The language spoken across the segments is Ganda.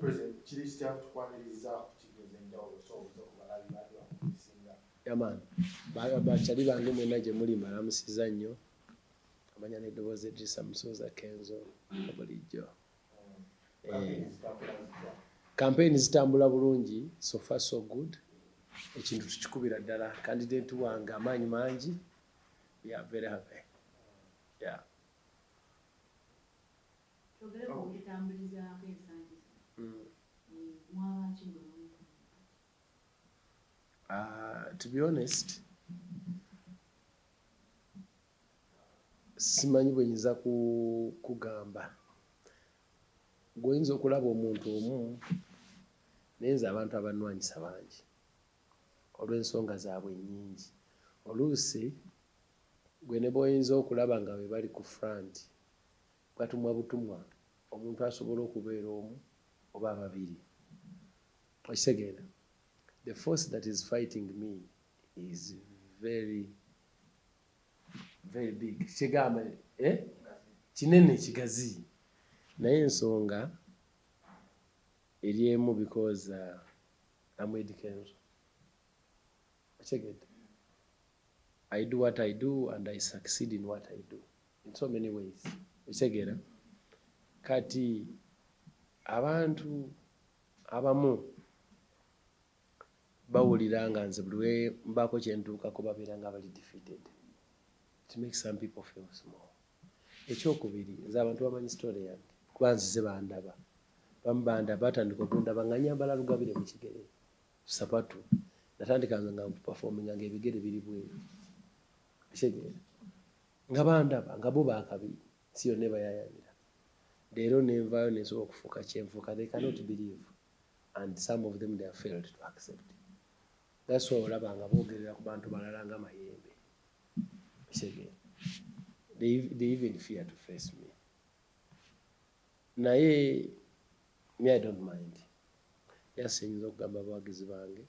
President, kiri kitya? Tukwaniriza ku TV ez'enjawulo, so obuze ku balabi bangi bakubisinga. Yeah man, bakyali bange mwenna gye muli, mbalamusiza nnyo. Amanya n'eddoboozi Edrisa Musuuza Kenzo bulijjo. Campaign zitambula zitya? Campaign zitambula bulungi, so far so good. Ekintu tukikubira ddala, candidate wange amaanyi mangi. We are very happy, yeah. Twogere ku kutambulizaako ensangi zino. Mwabaki mwe muyita? To be honest, simanyi bwe nyinza kugamba. Gweoyinza okulaba omuntu omu, naye nze abantu abannwanyisa bangi olw'ensonga zaabwe nnyingi. Oluusi gwe ne bw'oyinza okulaba nga be bali ku front, batumwa butumwa. Omuntu asobola okubeera omu oba babiri, okitegeera? The force that is fighting me is very very big, kigamba, eh? Kinene, kigazi, naye ensonga eri emu, because I'm Eddy Kenzo, okitegedde? I do what I do and I succeed in what I do in so many ways, okitegeera? Kati abantu abamu bawulira nga nze buli lwe mbaako kyentuukako babeera nga bali defeated. It makes some people feel small. Ekyokubiri, nze abantu bamanyi story yange kuba nzize bandaba, bamu bandaba, batandika okundaba nga nyambala lugabire mu kigere, sapatu. Natandikanga nga performinga nga ebigere biri bweru, okitegeera? Nga bandaba nga bo bakabi, si yonna ebayayanira. Leero nenvaayo nensobola okufuuka kyenfuuka, they cannot believe, and some of them, they have failed to accept. That's why olaba nga boogerera ku bantu balala nga mayembe, okitegeera? They even fear to face me. Naye me, I don't mind. Just nyinza okugamba abawagizi bange,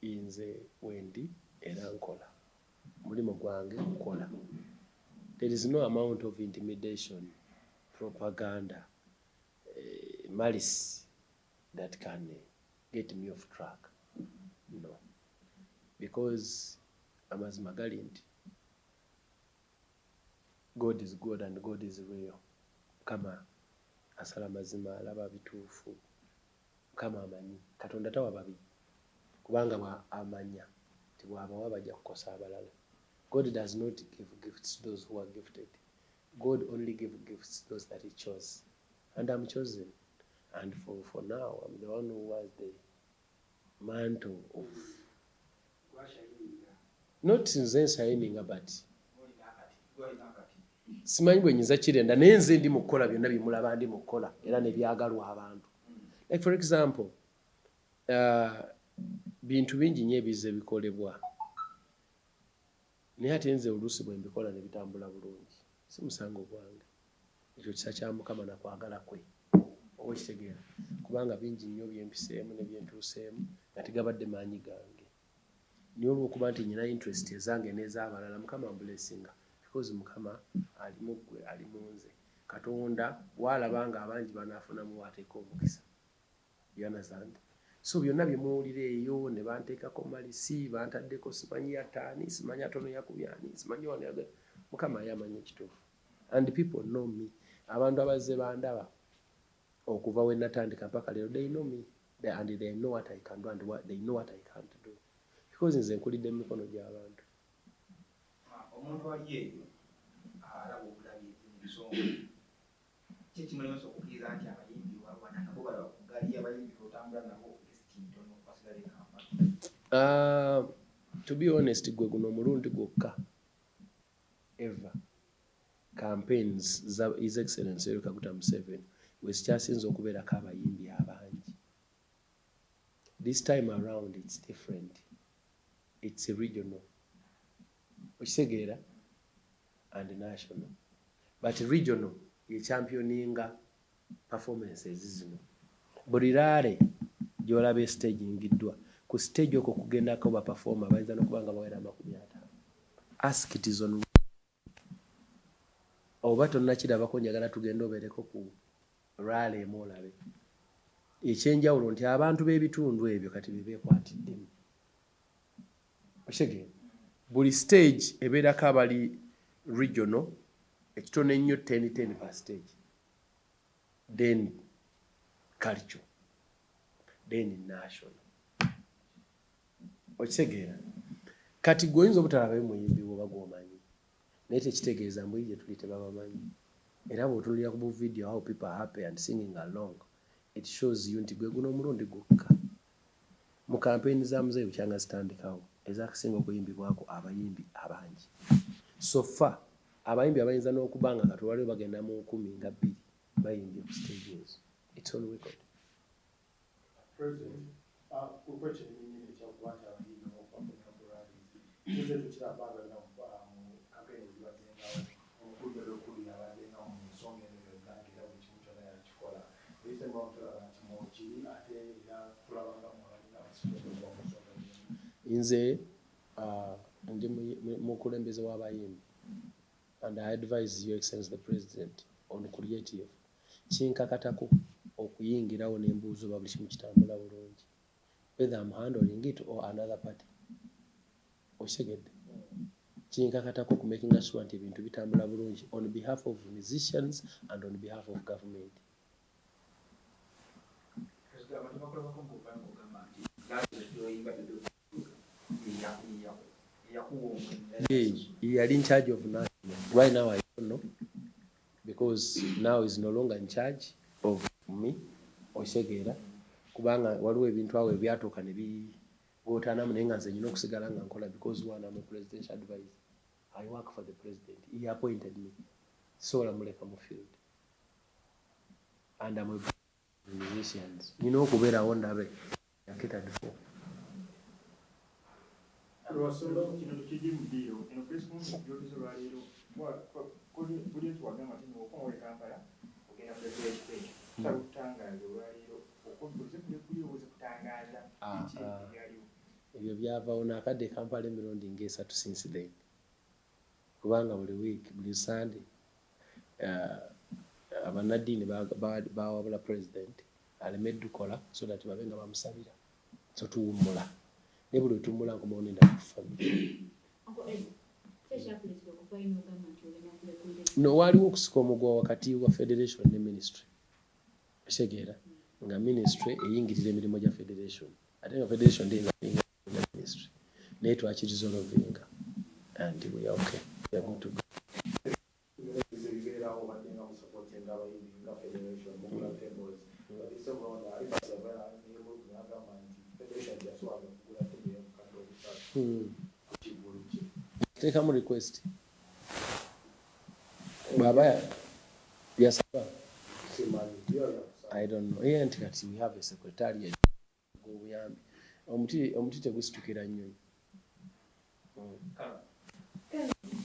nze wendi era nkola mulimu gwange, nkola. There is no amount of intimidation, propaganda, malice that can get me off track, no, because amazima gali nti God is good and God is real. Mukama asala mazima, alaba bituufu. Mukama amanyi. Katonda tawa babi, kubanga bwa amanya nti bw'abawa bajja kukosa abalala. God does not give gifts to those who are gifted. God only give gifts to those that he chose, and I'm chosen, and for now I'm the one who has the mantle of, not nze nshininga, but simanyi bwe nyinza kirenda, naye nze ndi mu kukola byonna byemulaba ndi mu kukola era nebyagalwa abantu. Like for example, bintu bingi nnyo ebizze bikolebwa, naye ate nze oluusi bwe mbikola ne bitambula bulungi. Si musango gwange, ekyo kisa kya Mukama nakwagala kwe, oba okitegeera? Kubanga bingi nnyo byempiseemu ne byentuuseemu nga tegabadde maanyi gange, naye olwokuba nti nyina interest ezange n'ez'abalala, Mukama mblessinga, because Mukama ali mu ggwe, ali mu nze. Katonda waalaba nga abangi banaafunamu, waateeka omukisa, you understand? So byonna bye muwulira eyo ne banteekako malice, bantaddeko simanyi yataani, simanyi atono yakubyani, simanyi wano yaga, Mukama ye amanyi ekituufu. And people know me. Abantu abazze bandaba okuva we natandika mpaka leero, they know me and they know what I can do and they know what I can't do, because nze nkulidde mu mikono gy'abantu. Omuntu ali eyo alaba obulabi ensonga kyekimulemesa okukkiriza nti abayimbi balwana nabo, balaba ku ggaali y'abayimbi otambula nabo, lisiti ntono, basigala e Kampala. To be honest, gwe guno omulundi gwokka ever campaigns za His Excellency Yoweri Kaguta Museveni wezikyasinze okubeerako abayimbi abangi. This time around it's different, it's regional, okitegeera, and national, but regional ye championinga performances zino. Buli rally gyolaba estagingiddwa, ku stage okwo kugendako ba performer bayinza nokuba nga bawera 50. Ask, it is on, oba tonnakirabako, njagala tugende obeereko ku rally emu olabe. Ekyenjawulo nti abantu b'ebitundu ebyo kati bebeekwatiddemu. Okitegeera? Buli stage ebeerako abali regional, ekitono ennyo 10 10 per stage, then culture, then national. Okitegeera? Kati gwe oyinza obutalabayo muyimbi bwoba gwomanyi, naye tekitegeeza mbu gye tuli tebabamanyi. Era bw'otunulira ku bu video, how people are happy and singing along, it shows you nti gwe guno omulundi gwokka mu kampeyini za Muzeeyi bukyanga zitandikawo ezakusinga okuyimbibwako abayimbi abangi. So far abayimbi abayinza n'okuba nga kati waliwo bagenda mu 20,000 bayimbye ku stage ezo. It's on record. President, ku kyennyini ekyokuba nti abayimbi okuperformera ku rallies, tuze tukiraba nga mu campaign ezibaddengawo, omukulu Bebe yabaddengawo mu nsonga eno yonna, ng'era buli kimu kyonna yakikola. Ebisembawo tulaba nti mwokiri, ate era tulaba nga mwabalina abasitudde okuva mu nsonga eno. Nze ndi mukulembeze w'abayimbi and I advise Your Excellency the President on creative. Kinkakatako okuyingirawo nembuuza oba buli kimu kitambula bulungi, whether I'm handling it or another party. Okitegedde? Kinkakatako okumakinga sure nti ebintu bitambula bulungi on behalf of musicians and on behalf of government. Abantu bakulabako ng'ovaayo ng'ogamba nti lwaki oyimba Bebe yakuwa omulimu. Ye yali in charge of national. Right now I don't know, because now is no longer in charge of me. Okitegeera? Kubanga waliwo ebintu awo ebyatuuka ne bigootaanamu, naye nga nze nyina okusigala nga nkola because one, I'm a presidential advisor. I work for the president. He appointed me. Sobola muleka mu field, and I'm a musicians, nyina okubeerawo ndabe catered for. Kino tukijje mu ddiiro. Eno press conference gy'otuze olwaleero, buli eki wagamba nti okomawo e Kampala ogenda kuleetera ekifo ekyo, tusaba okutangaaza olwaleero oze kulekulira oze kutangaaza biki ebyaliwo? Ebyo byavaawo naakadde e Kampala emirundi ng'esatu since then, kubanga buli week, buli Sunday, abannaddiini bawabula president aleme dukola so that babe nga bamusabira. So tuwummula, naye buli wetuwummula nkomawo nenda ku family. Uncle Eddie, ki ekyakuleetera okuvaayo n'ogamba nti ogenda kulekulira? No, waaliwo okusika omuguwa wakati wa federation ne ministry. Okitegeera? Nga ministry eyingirira emirimu gya federation, ate nga federation teyinza kuyingirira ministry, naye twakiresolvinga and we are okay, we are good to go. Ebibeerawo badde nga musupportinga abayimbi nga federation, mugula tables, but this time round Ibas yava neyemulugunya n'agamba nti federation teyasobola kugula table y'obukadde 3 ku kivvulu kye. Teekamu request bw'aba yasaba. Simanyi yo yakusaba. I don't know. Ye nti kati we have a secretariat gw'obuyambi. Omuti tegusitukira nnyonyi.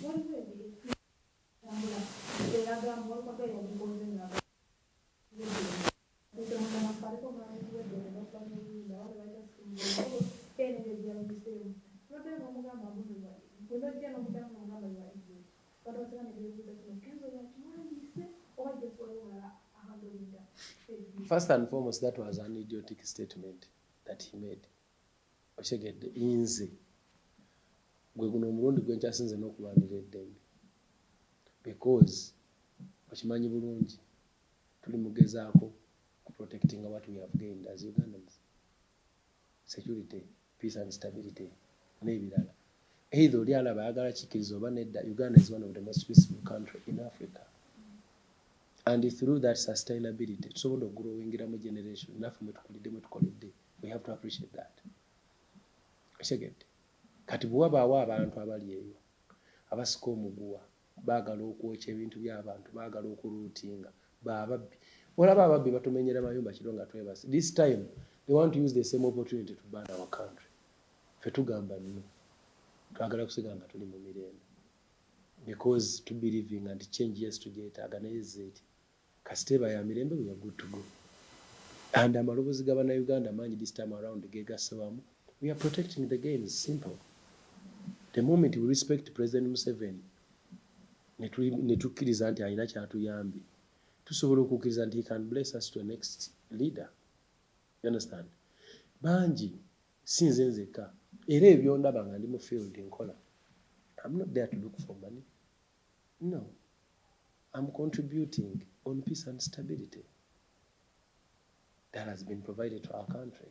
Waliwo ebitambula eragamba waliwo yagigonze nga kutemukamakkaleko ngaakuwedde nobadde n'omugamba bwe nojja n'omuddamu n'omugamba you are idiot. Abantu basinga ne beebuuza kino Kenzo yakiwandiise oba just waliwo omulala ahandlinga? First and foremost, that was an idiotic statement that he made. Okitegedde? Nze gwe guno omulundi gwe nkyasinze n'okulwanira eddembe, because okimanyi bulungi tuli mugezaako ku protecting what we have gained as Ugandans, security, peace and stability n'ebirala. Either oli alaba ayagala kikkiriza oba nedda, Uganda is one of the most peaceful country in Africa, and through that sustainability tusobodde okugrowingiramu generation naffe mwetukulidde mwetukoledde. We have to appreciate that. Okitegedde? Kati bwe wabaawo abantu abali eyo abasika omuguwa, baagala okwokya ebintu by'abantu, baagala okulootinga, bababbi. Olaba ababbi batumenyera mayumba kiro nga twebase. This time they want to use the same opportunity to burn our country. Ffe tugamba nno twagala kusiga nga tuli mu mirembe, because tubelieving nti change, yes, tugyetaaga, naye zeeti kasita eba ya mirembe, we are good to go. And amaloboozi g'abannayuganda mangi this time around gegasse wamu. We are protecting the gains. Simple. The moment we respect President Museveni ne tukkiriza nti alina kyatuyambye, tusobola okukkiriza nti he can bless us to a next leader. You understand? Bangi, si nze nzekka. Era ebyondaba nga ndi mu field nkola, I'm not there to look for money. No, I'm contributing on peace and stability that has been provided to our country.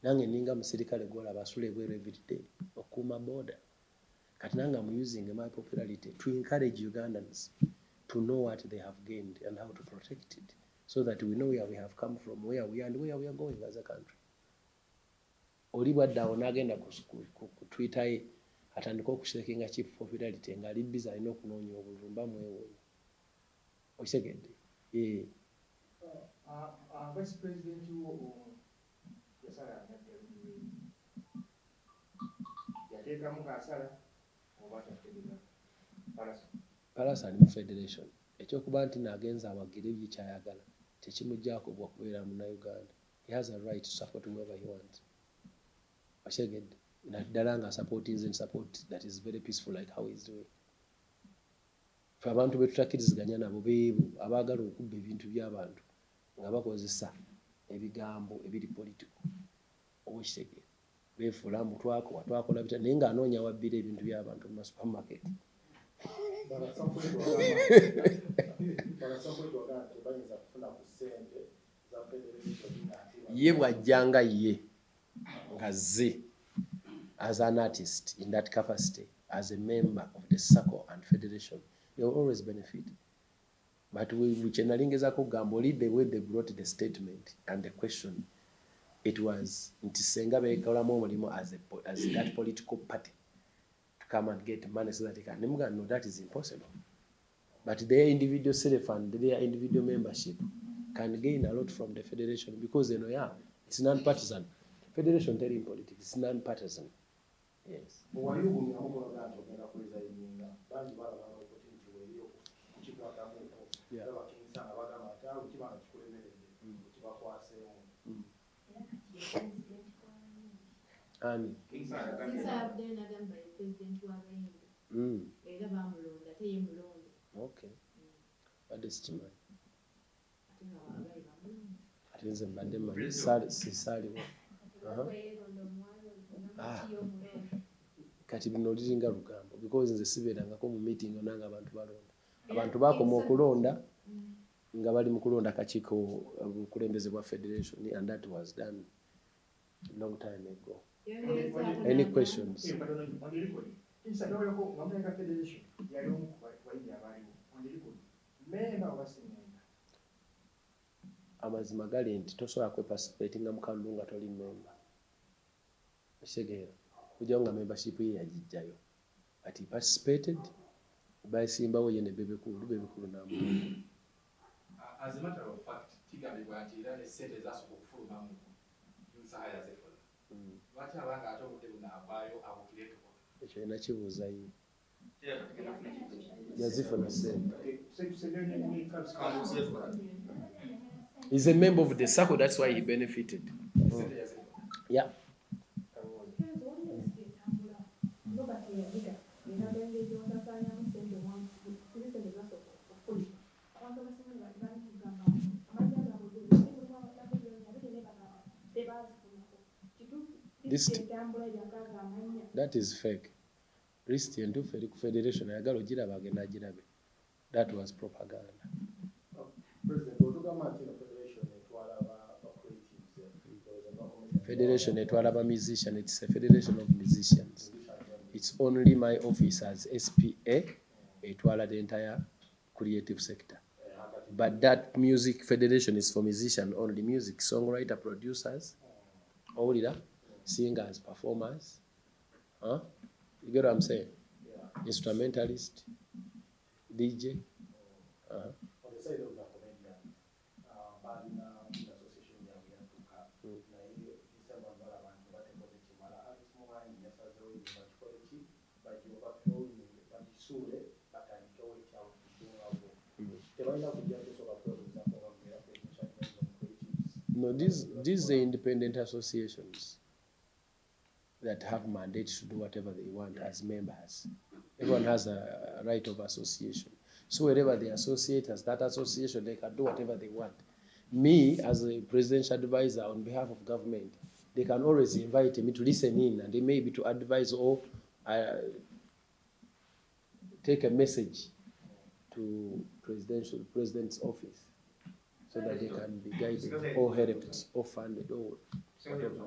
Nange ninga musirikale gwolaba asula ebweru everyday okukuuma border. Kati nange am using my popularity to encourage Ugandans to know what they have gained and how to protect it, so that we know where we have come from, where we are and where we are going as a country. Oli bwadde awo n'agenda ku Twitter ye atandike okuseekinga cheap popularity ng'ali busy alina okunoonya obululu, mba mwewuunya. Okitegedde? Eh. Vice president wo yasala nadda, yateekamu ng'asala oba tategeeza Pallaso? Pallaso ali mu federation. Ekyokuba nti naagenza awagire bye kyayagala tekimuggyako bwa kubeera Munnayuganda. He has a right to support whoever he wants. Okitegedde? Naddala nga supporting support that is very peaceful, like how he is doing. Fe abantu be tutakkiriziganya nabo beebo abaagala okubba ebintu by'abantu nga bakozesa ebigambo ebiri political. Oba okitegeera, beefuula mbu twakowa, twakola bitya, naye ng'anoonya wabbira ebintu by'abantu mu masupermarket. But at some point wagamba tebayinza kufuna ku ssente za federation ng'ate Ye bw'ajjanga ye nga zze as an artist in that capacity, as a member of the circle and federation, they will always benefit. But kye nali ngezaako okugamba oli, the way they brought the statement and the question, it was nti senga beekolamu omulimu as that political party to come and get money so that they can, nemugamba, no, that is impossible. But their individual self and their individual membership can gain a lot from the federation, because eno, yeah, it's non-partisan federation. Teri in politics, it's non-partisan, yes. Wali ogumyamu kulaga nti ogenda kuresigninga, bangi balaba opportunity weri okukikwatamuko. Laba King Saha nga bagamba nti awo kiba nga kikulemeredde okibakwaseemu. Era kati ye president w'abayimbi. Ani? King Saha yagambye. King Saha avuddeyo n'agamba ye president w'abayimbi. Era baamulonda, ate ye mulonde. Okay, badde sikimanyi. Ate nga abayi bamulonda. Ate nze mbadde mmanyi sisaaliwo. Ah. Kati bino liringa lugambo, because nze sibeerangako mu meeting onanga abantu balonda. Abantu bakoma okulonda nga bali mu kulonda kakiiko obukulembeze bwa federation, and that was done long time ago. Any questions? Eh, but on the record, King Saha yawulako nga mutandika federation, yali omu ku bayimbi abaaliwo. On the record, member oba si member? Amazima gali nti tosobola kweparticipatinga mu kalulu nga toli member. Okitegeera? Kujjawo nga membership ye yagijjayo, but he participated. Basimbawo ye ne Bebe Cool, Bebe Cool n'amuwangula. As a matter of fact, kigambibwa nti era ne ssente ezasooka okufulumamu King Saha yazifuna. Lwaki abanga ate obudde buno avaayo abukireetebwa? Ekyo olina kibuuza ye. Kirabika tugenda kufuna ekintu. Yazifuna sente. Tusembeyo ne Kanguzeefu. He's a member of the circle, that's why he benefited. Ssente yazifuna. Yeah. Kenzo, waliwo list etambula, Robert yayiga eraga engeri gy'osaasaanyamu ssente ziri ssente zasooka okufuluma. Abantu abasinga bali kugamba amannya gaabwe bagamba tebaazifunako. Kituufu list etambula yagamba amannya? That is fake. List entuufu eri ku federation. Ayagala ogiraba agenda agirabe. That was propaganda. President, otugamba nti eno federation etwala ba creatives, ndowooza ne ba Federation etwala ba musician. It's a federation of musicians. It's only my office as SPA etwala the entire creative sector, but that music federation is for musician only, music songwriter, producers, owulira, singers, performers, huh? You get what I'm saying? Instrumentalist, DJ. On the side of the comedians, balina association yaabwe yadduka, naye December balaba nti batekoze kimala. Alice Muhangi yasazeewo ebyo bakikole ki, bagioverthrowing, bagisuule, batandikewo ekyabwe kisingawo. Tebalina kujja kusooka kwebuuzaako nga mubeera presidential advisor on creatives? No, these are independent associations that have mandate to do whatever they want as members. Everyone has a right of association. So wherever they associate as that association, they can do whatever they want. Me as a presidential advisor on behalf of government, they can always invite me to listen in and they may be to advise or take a message to president's office so that they can be guided or helped or funded or whatever.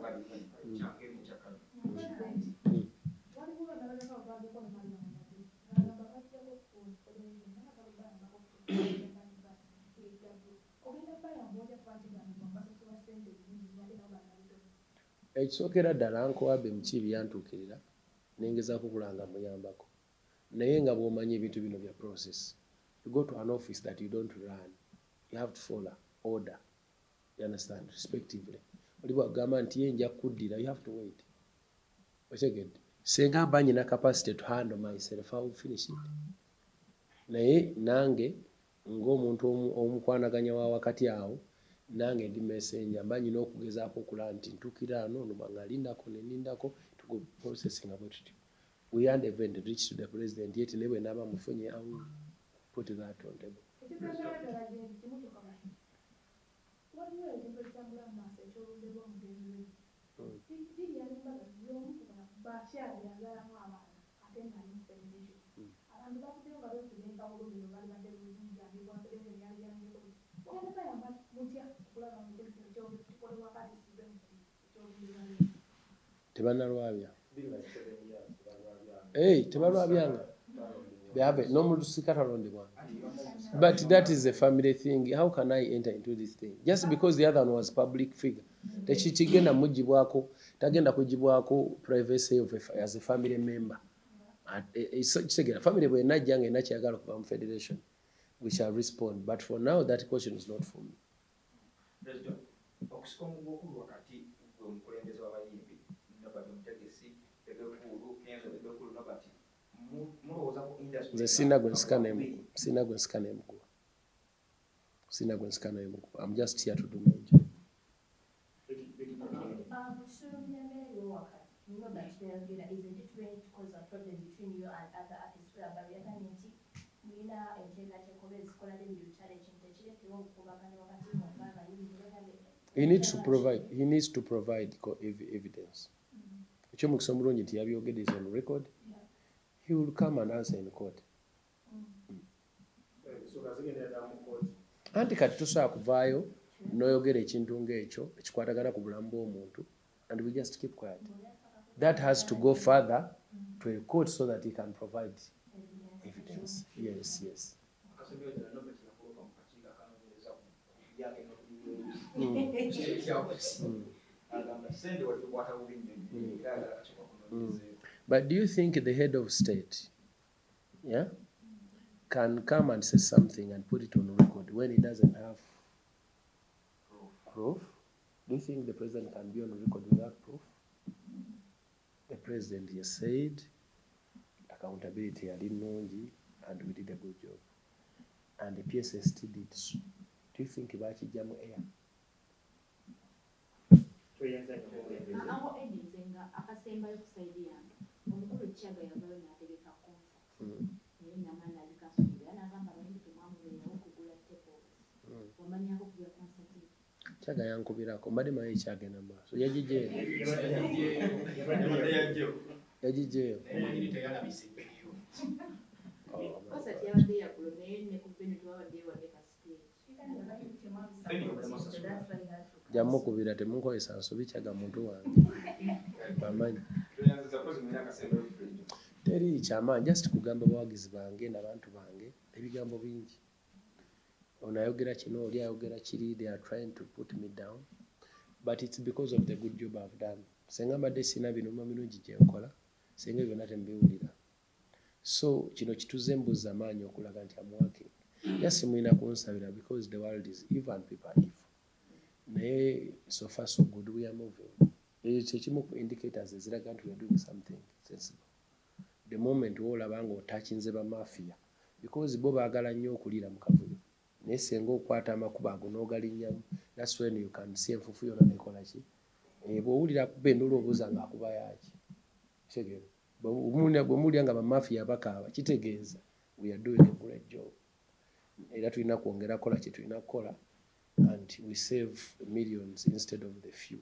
Waliwo nabagamba baddeko nomali agamba bajjako ku federation nagamba bayambako ogenda bayamba otya kuba kigambibwa basasula ssente nyingi ate nabo balina. Ekisookera ddala, nkowabe mukiibi yantuukirira nengezaako okulanga muyambako, naye nga bw'omanyi ebintu bino bya process, you go to an office that you don't run, you have to follow order, you understand? Respectively, oli bwagamba nti ye nja kuddira, you have to wait, otegedde? Senga mba nyina capacity to handle myself, I will finish it. Naye nange ng'omuntu omukwanaganya wa wakati awo, nange ndi messenger, mba nyina okugezaako okulaba nti ntuukira ano nga lindako nenindako tugo processing bwe tutyo. We haven't even reached to the president yet, naye bwe naaba mufunye, I will put that on table. Ekisembayo ddala gyendi kimu kyokka baki, waliwo ekintu ekitambula mu maaso eky'oludde lw'omugenzi. Lilian Mbabazi y'omu ku bakyali azaalamu abaana ate ng'ali mu federation. Abantu bavuddeyo nga beekuba empawulo, bino bali badde bulungi federation yali yanyeko. Mugenda bayamba mutya okulaba nga ekintu kino kikolebwako ate sibe mu eky'oludde? Tebannalwabya. Hey, tebalwabyanga. They haven't. N'omulusika talondebwanga. But that is a family thing. How can I enter into this thing just because the other one was public figure? Tekikigenda mugibwako, tagenda kugibwako privacy of as a family member. Kitegeera family bwenajja nga ena kyeyagala okuva mu federation, we shall respond, but for now that question is not for me. President, okusika omuguwa okuli wakati gwe omukulembeze w'abayimbi Nobert Mutegesi, Bebe Cool, Kenzo, Bebe Cool, Nobert, mulowooza ku industry? Nze sirina gwe nsika sirina gwe nsika n'emuguwa, sirina gwe nsika n'emuguwa. I'm just here to do my job. Kusumya eriwo wakati Nobert yayogera, is a different cause of problem between you and other artists, whereby yagambye nti mulina enteekateeka oba ezikola revenue challenge ekintu ekireetera obukuubagano wakati mu ng'abayimbi bagambye. He needs to provide evidence. Ekyomukisa omulungi nti yabyogedde, is on record. He will come and answer in court. Ensonga zigendera ddala mu kooti. Anti kati tosobola kuvaayo n'oyogera ekintu ng'ekyo ekikwatagana ku bulamu bw'omuntu and we just keep quiet. That has to go further to a court so that he can provide evidence. Yes. Akasembero ddala, Nobert yakulopa mu kakiiko akanoonyereza ku byagenda. Agamba sente watukwata bubi nnyo nnyo era ayagala akakiiko akunoonyerezeeko. But do you think the head of state, yeah, can come and say something and put it on record when he doesn't have proof? Do you think the president can be on record without proof? The president has said accountability yali nnungi and we did a good job. And the PSST did so. Do you think bakijjamu air? Tweyanza nnyo omukulembeze. Awo Eddie, nze nga akasembayo ku side yange, omukulu Kyaga yavayo n'ategeka concert naye namala n'agicancelinga era n'agamba abayimbi temwamubeerawo okugula tables. Wamanyako ku bya concert ye? Kyaga yankubirako, mbadde manyi ekyagenda mu maaso. Yagijeeyo. Yabadde yajjo. Yagijeeyo. Naye mwenyini teyalabise nnyo. Oh, Concert yabadde yaggulo naye ne ku venue tewabaddeyo wadde ka stage. Jamukubira, temunkozesa nsobi, Kyaga muntu wange bamanyi. Tweyanziza kozi mwina akasembayo, President. Teri kyamaanyi, just kugamba bawagizi bange n'abantu bange. Ebigambo bingi, ono ayogera kino, oli ayogera kiri, they are trying to put me down, but it's because of the good job I've done. Senga mbadde sina binuma mirungi gye nkola, senga byonna temubiwulira. So kino kituze mbuza amaanyi okulaga nti am working. Just mulina kunsabira because the world is evil and people are evil, naye so far so good, we are moving. Ekyo kyekimu ku indicators eziraga nti we are doing something sensible. The moment woolaba nga otakinze bamafia, because bo baagala nnyo okuliira mu kavuyo, naye senga okwata amakubo ago n'ogalinnyamu, that's when you can see enfufu yonna nekola ki. Eh, bw'owulira akuba endulu obuuza ng'akuba yaaki. Kitegeera? Bwe muwulira nga bamafia bakaaba, kitegeeza we are doing a great job, era tulina kwongera kukola kye tulina kukola and nti we save millions instead of the few.